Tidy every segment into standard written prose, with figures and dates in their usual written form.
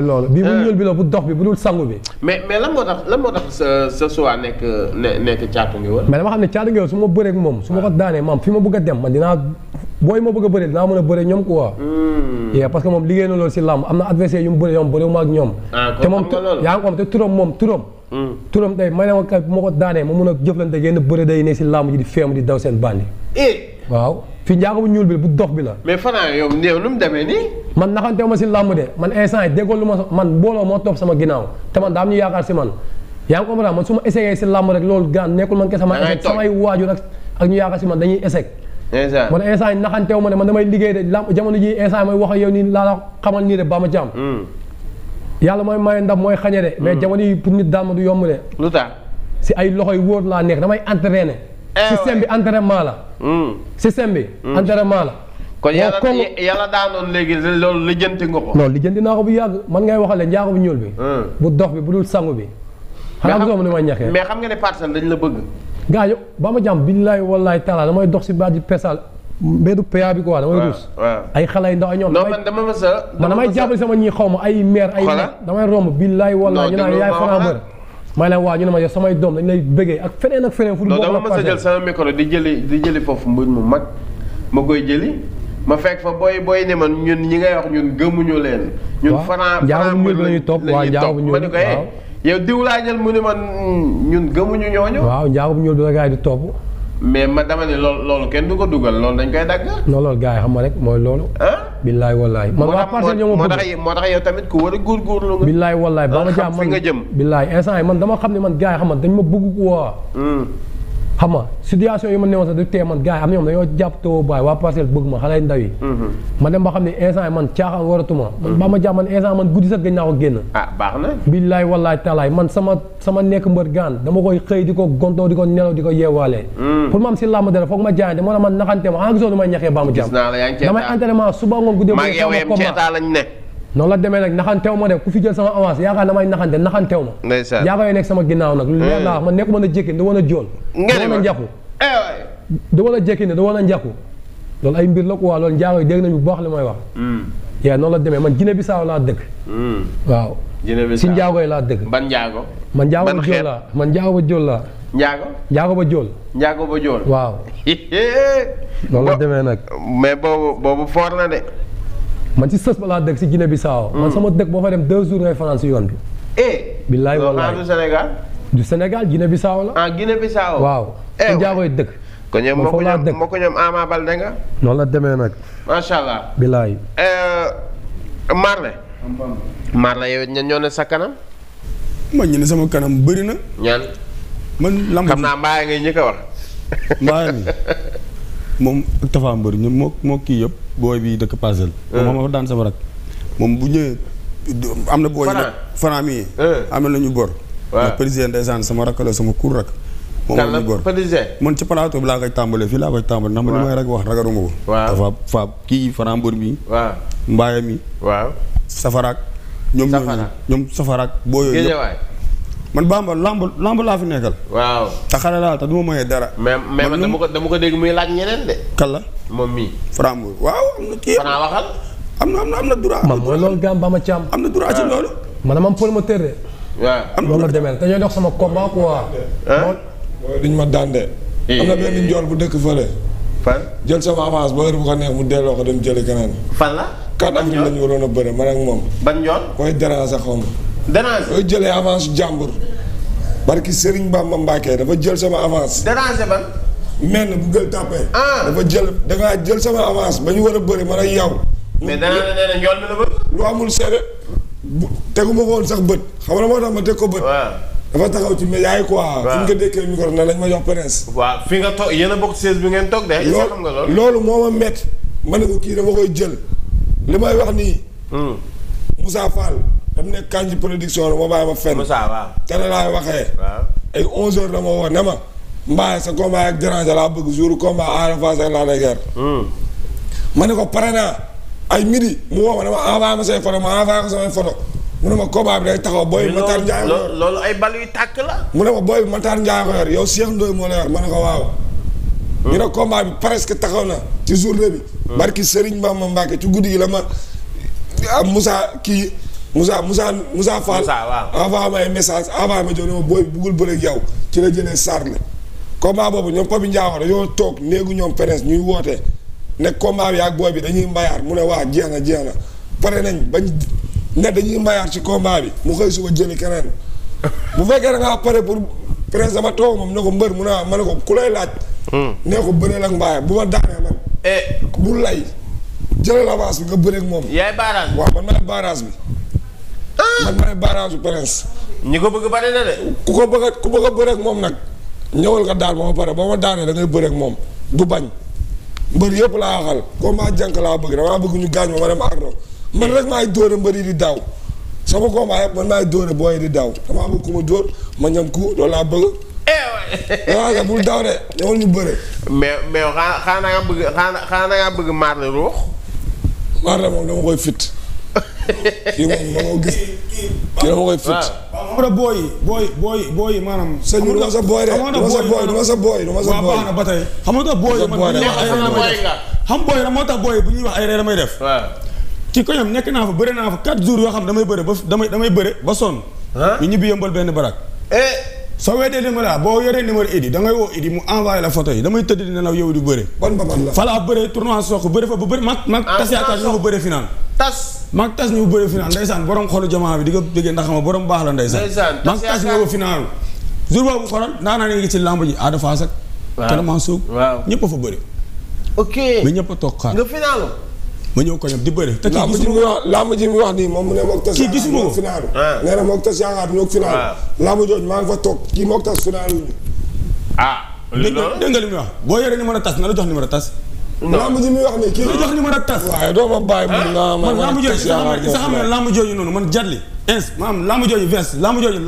loolu bii bu ñuul bi la bu dox bi bu dul sangu bi. mais lan moo tax sa choix nekk Caatu Ngéwél. mais dama xam ne Caatu Ngéwél su ma bëree ak moom su ma ko daanee maam fi ma bëgg a dem man dinaa booy ma bëgg a bëree dinaa mën a bëree ñoom quoi. parce que moom liggéey na loolu si làmb am na adversaire yu mu bëree ñoom bëriwuma ak ñoom. te moom yaa ngi ko am te turam tey may na ma kay bu ma ko daanee ma mun a jëflante yenn bëre day ne si làmb ji di feem di daw seen bandi. waaw fi njaago bu ñuul bi bu dox bi la. mais Franc yow néew nu mu demee nii. man naxanteewu ma si làmb de man instant yi déggoo lu ma man mbooloo moo topp sama ginnaaw te man daa am ñu yaakaar si man yaa ngi comprendre man su ma essayé si làmb rek loolu gaan nekkul man kese sama échec samay waajur ak ñu yaakaar si man dañuy échec. man instant yi naxanteewu ma ne man damay liggéey de làmb jamono ji instant yi may wax ak yow nii laa la xamal nii de ba ma jàmm. yàlla mooy maye ndam mooy xañe de. mais jamono yi pour nit daal ma du yomb de. lu tax si ay loxo yu wóor laa nekk damay entraîné. système bi entraînement la. système bi. entraînement la. kon yàlla daanoon léegi loolu lijjanti nga ko. non lijjanti naa ko bu yàgg man ngay waxale njaago bu ñuul bi. bu dox bi bu dul sangu bi. xanaa gisoo ma ni may ñaxee. mais xam nga ne parcelle dañ la bëgg. gars yo ba ma jàmm billaay wallaay taala damay dox si baat ji pesal mbédu PA bi quoi damay ruus. ay xale yu ndaw ay ñoom. non man dama mës a. man damay jàppale sama ñi xaw ma ay maire ay. damay romb billaay wallaay ñu naan yaay Franc mbër may leen waa ñu ne ma yow samay doom dañ lay bëggee ak feneen fu dul dama mës a jël sama micro di jëli foofu mbuñ mu mag ma koy jëli ma fekk fa booy ne man ñun ñi ngay wax ñun gëmuñu leen. ñun Franc njaago bu ñuul la ñuy topp waaw njaago bu ñuul ma ne ko yow diw laa jël mu ne man ñun gëmuñu ñooñu. waaw njaago bu ñuul bi la gars yi di topp. mais ma dama ne loolu kenn du ko dugal loolu dañ koy dagg. non loolu gars yi xam nga rek mooy loolu. billaay wallaay. man waa parcelle ñoo ma bëgg moo tax yow tamit ku war a góorgóorlu nga. billaay wallaay ba ma jaam man nga jëm. billaay instant yi man dama xam ne man gars yi xam nga dañ ma bëgg quoi. xam nga situation yi ma newoon sax du tee man gars yi am na ñoom dañoo jàpp tawoo baay waa parcelle bëgg ma xale ndaw yi. ma dem ba xam ne instant yi man caaxaan waratuma. man ba ma jaam man instant man guddi sax gëj naa ko génn. baax na. billaay wallaay talaay man sama nekk mbër gaan dama koy xëy di ko gontoo di ko nelaw di ko yeewaalee. pour ma am si làmb dara foog ma jaayante moo tax man naxante ma gisoo lu may ñaxee ba ma jaam. gis naa la yaa ngi damay entraînement suba ngoon guddee. maa ngi yow yem ceetaa lañ ne. noonu la demee nag naxanteew ma de ku fi jël sama avance yaakaar damay naxantew ma. ndeysaan yaa koy nekk sama ginnaaw nag. lu leer laa man nekku mën a jékki da wan a jool. ngeen ma njàqu da wan a jékki ne da wan a njàqu loolu ay mbir la quoi loolu njaago yi dégg nañu bu baax li may wax. yaa noonu la demee man Guinée Bissau laa dëkk. waaw si njaago yi laa dëkk. ban njaago. man njaago ba jool laa man njaago ba jool laa. njaago ba jool. njaago ba jool. waaw. loolu la demee nag. mais boobu foor na de. man si sës ba laa dëkk si Guinée Bissau. man sama dëkk boo fa dem 2 jours ngay fanaan si yoon bi. billaay wallaay du Sénégal. du Sénégal Guinée Bissau la. Guinée Bissau. waaw si njaago yi dëkk. kon ñoom moo ko ñoom Ama Baldé nga. noonu la demee nag. macha allah. billaay. Marley yow ñan ñoo ne sa kanam. man ñu ne sama kanam bëri na. ñaan. man lamb xam naa Mbaye ngay njëkk a wax. Mbaye mi moom ak Tafa Mbër ñun moo kii yëpp booy bi dëkk Parcelles. moom ma daan sama rak moom bu ñëwee am na booy. Franc mi am na lu ñu bor. waaw président ndeysaan sama rak la sama kur rak. moom la ñu bor man ci plateau bi laa koy tàmbalee fii laa koy tàmbalee ndax man li may rek wax ragaruma ko. waaw Tafa Fa kii Franc Mbër mi. waaw Mbaye mi. waaw Safaraak. ñoom Safaraak boo yooyu yëpp. man Bamba lamb laa fi nekkal. waaw te xale laa te du ma mayee dara. mais man dama ko dégg muy laaj ñeneen de. kan la moom mii. Franc Mbeur waaw am na kii. Franc waxal. am na droit. man mooy loolu gàm ba ma caam. am na droit ci loolu. man am promoteur de. waaw am na loolu la demee te ñooy dox sama combat quoi. duñ ma daan de. am na benn njool bu dëkk fële. fan jël sama avance ba heure bu ko neex mu delloo ko dem jëli keneen. fan la. kan avril la ñu waroon a bëre man ak moom. ban njool. mooy déranger xaw ma. déranger booy jëlee avance jàmbur. barki Serigne Bamba Mbacke dafa jël sama avance. déranger ban. menn bu gël tàppee. dangaa jël sama avance ba ñu war a bëri man ak yow. mais danaa ne nee na njool mi la bëgg. lu amul seede tegu ma ko woon sax bët xam nga moo tax ma teg ko bët. waaw dafa taxaw ci média yi quoi. fu ñu ko dékkee micro na lañ ma jox presse. waaw fi nga toog yéen a bokk siège bi ngeen toog de. xam nga loolu moo ma métti. ma ne ko kii dama koy jël. li may wax nii. Moussa Fall. dam nekk Kandji production la ma bàyyi ma fenn. Moussa waaw. tere laay waxee. waaw ay 11h dama woo ne ma. Mbaye sa combat ak déranger laa bëgg jour combat Ada Fass ak Lac de Guiers. ma ne ko pare naa ay midi mu woo ma ne ma envoyé ma say photo ma envoyé ko samay photo mu ne ma combat bi day taxaw booy Matar Ndiaye loolu ay bal yu tàkk la. mu ne ma booy bi Matar Ndiaye ko yor yow Cheikh Ndoye moo la yor ma ne ko waaw. ñu ne combat bi presque taxaw na ci journée bi. barki Serigne Bamba Mbacke ci guddi gi la ma Moussa kii Moussa Fall. envoyé ma ay message envoyé ma jox ne ma booy buggul bëre ak yow ci la jëlee Sarle. combat boobu ñoom Papi Ndiago dañoo toog néegu ñoom Pérez ñuy woote ne combat bi ak booy bi dañuy mbayaar mu ne waa jeex na pare nañ bañ ne dañuy mbayaar ci combat bi mu xëy suba jëli keneen bu fekkee da ngaa pare pour Pérez dama toog moom ne ko mbër mu ne ma ne ko ku lay laaj. nee ko bëreel ak mbayaar bu ma daanee man. bu lay jëlal avance bi nga bëreeg moom. yaay barrage bi waaw man maay barrage bi. man maay barrage bu Pérez. ñi ko bëgg bari na de. ku bëgg a bëreeg moom nag. ñëwal nga daal ba ma pare ba ma daanee da ngay bëreeg moom du bañ mbër yëpp laa waxal combat jànk laa bëgg damaa bëgg ñu gaañ ma dem ardo man rek maay dóore mbër yi di daaw sama combat yëpp man maay dóore booy yi di daaw damaa bëgg ku ma dóor ma ñam ku loolu laa bëgg. waaw bul daaw de ñëwal ñu bëre. mais xanaa nga bëgg maar la ruux. maar la moom dama koy fit. kii moom ma ko gis kii dama koy fit. xam nga booy maanaam. sëñ bi du ma sa booy de du ma sa booy. waaw baax na ba tey xam nga tax booy man bu ñuy wax ay reer damay def xam booy moo tax booy bu ñuy wax ay reer damay def. ci koñam nekk naa fa bëre naa fa 4 jours yoo xam damay bëre ba damay bëre ba sonn. ñu ñibbi yëmbal benn barak. soo weddee li ma la boo yoree numéro Idi da ngay woo Idi mu envoyé la photo yi damay tëdd di nelaw yow di bëre. ban baban la. fa laa bëre tournoi soq bëre fa ba bëre mag tas yaakaar ñu ko bëre final. mag tas ñu bëre final ndeysaan borom xolu jamaa bi di ko déggee ndax ma borom baax la ndeysaan. mag tas ñu ko final. jour boobu xoolal daanaka ngi ci lamb ji Ada Fass ak. waaw Kéléman Sow. waaw ñëpp a fa bëre. ok mais ñëpp a toog xaar. nga final. ma ñëw ko ñoom di bëre. te kii lamb ji mi wax nii moom mu ne moog tas. kii gisuma ko final. nee na moog tas yaakaar ñoo final. lamb jooju maa ngi fa toog kii moog tas final. dégg nga li muy wax boo yoree numéro tas na la jox numéro tas. lamb ji mi wax nii kii la jox numéro tas. waaye doo ma bàyyi mun nga man lamb jooju sa xam ne lamb jooju noonu man jatli maam lamb jooju vest lamb jooju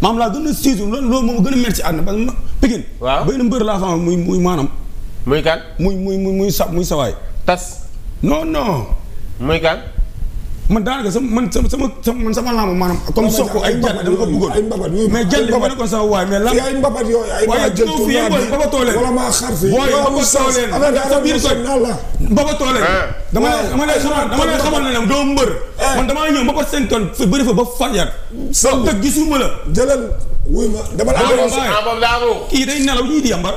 maam laa gën a siisu loolu moom gën a métti ci àdduna parce que Pikine. waaw béy na mbër laa fa muy maanaam. muy kan. muy sawaay. tas. non. muy kan. man daanaka sama lamb maanaam comme soq ay jàll dama ko bëggoon. ay mbabat mais jàll bi ma nekkoon sama waay mais lamb. ay mbabat yooyu ay mbabat jël tur baba tooleen wala maa xar fi. booy baba tooleen sa biir koñ baba tooleen. dama lay xamal ne doo mbër. man damaa ñëw mbapat 5 tonnes fa bëri fa ba fajar. soo teg gisuma la. jëlal wuy ma dama la. kii day nelaw ñii di yambar.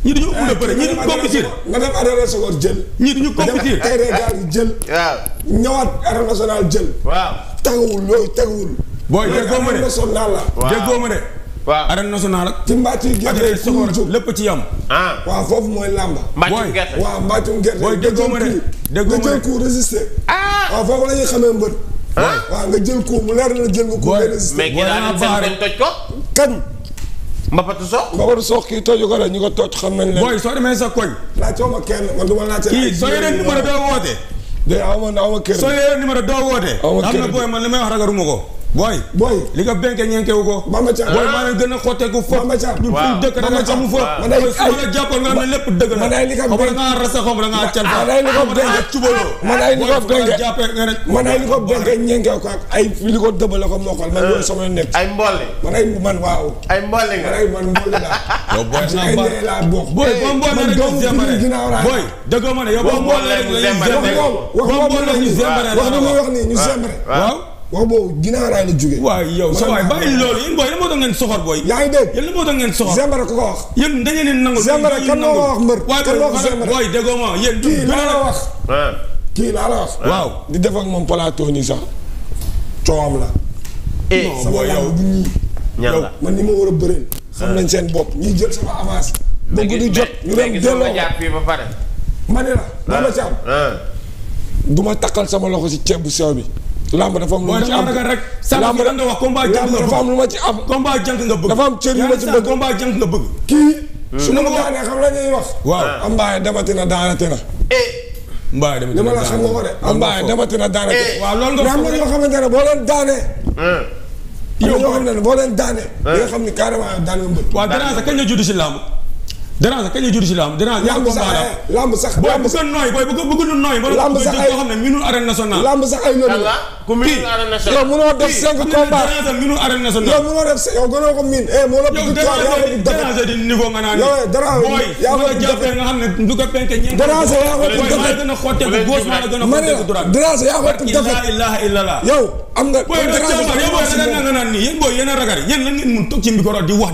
ñii dañoo mën a bëre ñii duñu compétir. nga dem arène nationale jël. ñii duñu compétir. tey rek daal di jël. waaw. ñëwaat arène nationale jël. waaw. teguwul yooyu teguwul. booy déggoo ma de arène nationale la. waaw déggoo ma de. waaw arène nationale ak. ci mbàcc gerte soxor lépp ci yam. waaw foofu mooy làmba. mbàccum gerte. waaw mbàccum gerte. booy déggoo ma de déggoo ma de nga jël coup résister. waaw foofu la ñuy xamee mbër. waaw nga jël coup mu leer na jël nga coup résister. mais kii daal seen toj ko. kañ. Mbapatu Sox. Mbapatu Sox kii tooju ko la ñu ko tooj xam nañ leen. booy soo demee sa koñ. laajte ma kenn man du ma laajte. kii soo yoree numéro doo woote. de aw ma kër. soo yoree numéro doo woote. aw ma kër am na booy man li may wax ragaruma ko. booy. li nga benke ñeenkewu ko. Bamba Thiam booy maa ngi gën a xotteeku foofu. Bamba Thiam ñun fu dëkk da nga xamu fa. man ay su ma la jàppoon nga xam ne lépp dëgg la. man ay li ko benke da ngaa rasa xom da ngaa cal fa. man ay li ko benke cubaloo. man ay li ko benke jàppee nga ne. man ay li ko benke ñeenkewu ko ak ay li ko dëbbale ko mokkal man yooyu sama nekk. ay mbolle. man waaw. ay mbolle nga. man mbolle laa. yow booy ay ndey laa bokk. booy boo mboole rek ñu zembare. booy dëggoo ma ne yow boo mboole rek ñu zembare. boo mboole ñu zembare wax ni muy wax nii ñu zembare. waaw. wax boobu ginnaaw raay la jógee. waaw yow sa waay bàyyi loolu yéen booy la moo tax ngeen soxor booy. yaa ngi dégg yéen la moo tax ngeen soxor. Zembare ku ko wax. yéen da ngeen di nangu. Zembare kan moo wax mbër. kan moo wax Zembare booy déggoo ma yéen. kii laa la wax. kii laa la wax. waaw di def ak moom plateau nii sax coowam la. non booy yow bu ñii. ñan la man ni ma war a bëreel. xam nañ seen bopp ñii jël sama avance. bëgg di jot ñu dem delloo ma ne la. Bamba Thiam. du ma takkal sama loxo si ceeb bu sew bi. lamb dafa am lu ma ci am rek. lamb da nga wax combat jànk nga bëgg. dafa am lu ma ci am. combat jànk nga bëgg. dafa am cër yu ma ci bëgg. combat jànk nga bëgg. kii. su ma daanee xam la ñuy wax. waaw am mbaay demati na daanate na. mbaay demati na li ma la xam nga ko de. am mbaay demati na daanate. waaw loolu nga am na ñoo xamante ne boo leen daanee. yow ñoo xam ne boo leen daanee. di nga xam ni carrément daan nga mbër. waaw Dérange kañ la judd si lamb. Dérange kañ la judd si lamb. Dérange ñaar combat la. lamb sax booy bëgg nooy booy bëgg nooy. lamb sax ay boo xam ne minul arène nationale. lamb sax ay lënd la. ku miin arène nationale yow mënoo def 5 combats minu arène nationale yow mënoo def yow gënoo ko miin moo la bëgg toog yaa ko bëgg déranger di niveau nga naan yow dara yaa ko bëgg jàppee nga xam ne du ko penke ñeent déranger yaa ko bëgg gën a xotteeku gauche maa la gën a xotteeku droite déranger yaa ko bëgg la ilaha illallah yow am nga booy nga naan nii yéen booy yéen a ragal yéen lan ngeen mun toog ci micro di wax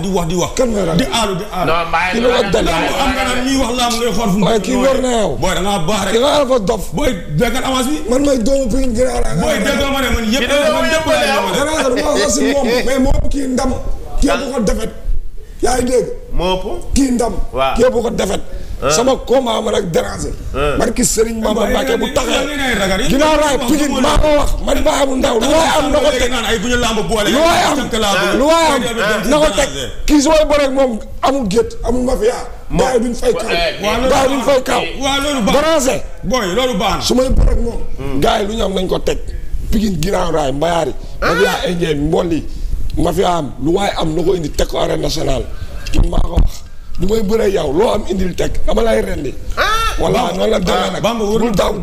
kan mooy ragal di aalu non ki la ko dal am nga naan ñuy wax laam ngay xool fu mu waaye kii war na yow booy da ngaa baax rek ki nga fa dof booy béykat avance bi man may doomu Pikine gën a booy déggoo ma ne man yëpp déranger du ma wax si moom mais moo ëpp kii ndam kii bu ko defet yaa ngi dégg moo ëpp kii ndam waaw kii bu ko defet sama combat ma rek déranger barki Serigne Bamba Mbacké bu taxee ginnaaw raay Pikine maa ko wax man baa bu ndaw lu waay am na ko teg lu waay am na ko teg kii su may bëreeg moom amul gétt amul mafia gars yi duñ fay kaw gars yi duñ fay kaw waaw loolu baax déranger booy loolu baax su may bëreeg moom gars yi lu ñu am nañ ko teg Pikine ginnaaw raay mbayaari mafia indien mbolli mafia am lu waay am na ko indi teg ko arène nationale kii maa ko wax du may bëree yow loo am indil teg dama lay rendi walla noonu la demee nag Bamba wër bul daw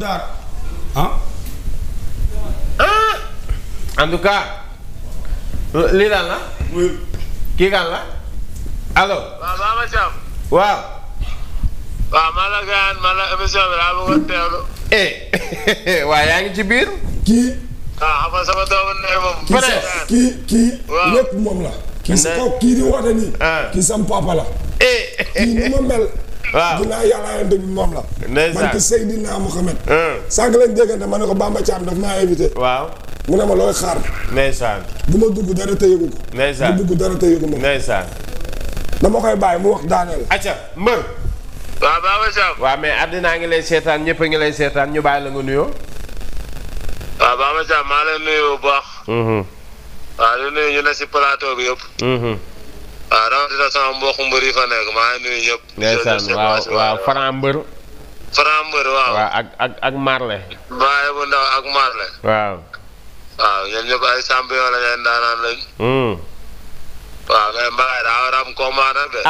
en tout cas lii lan la kii kan la allo waaw Baba Thiam waaw man la gaan man la émission bi daa bëggoon teewlu waaw yaa ngi ci biir kii xam nga sama doomu ndey moom kii lépp moom la kii si kaw kii di woote nii kii sam papa la kii ni ma mel waaw ginnaaw yàlla yonent bi moom la ndeysaan man ki Seydina Mohamed sànq lañ déggante ma ne ko Bamba Thiam daf maa invité waaw mu ne ma looy xaar ndeysaan bu ma dugg dara te yëgu ko ndeysaan bu dugg dara te yëgu ma ndeysaan dama koy bàyyi mu wax daaneel acca mbër waaw Baba Thiam waaw mais àddinaa ngi lay seetaan ñëpp a ngi lay seetaan ñu bàyyi la nga nuyoo waaw Baba Thiam maa leen nuyu bu baax waaw di nuyu ñu ne si plateau bi yëpp waaw rawatina sama mbokku mbër yi fa nekk maa ngi nuyu ñëpp ndeysaan waaw Franc mbër waaw ak Marley Baye bu ndaw ak Marley waaw ñoom ñëpp ay champion la ngeen daanaan lañ waaw mais Mbaye daa war a am combat nag de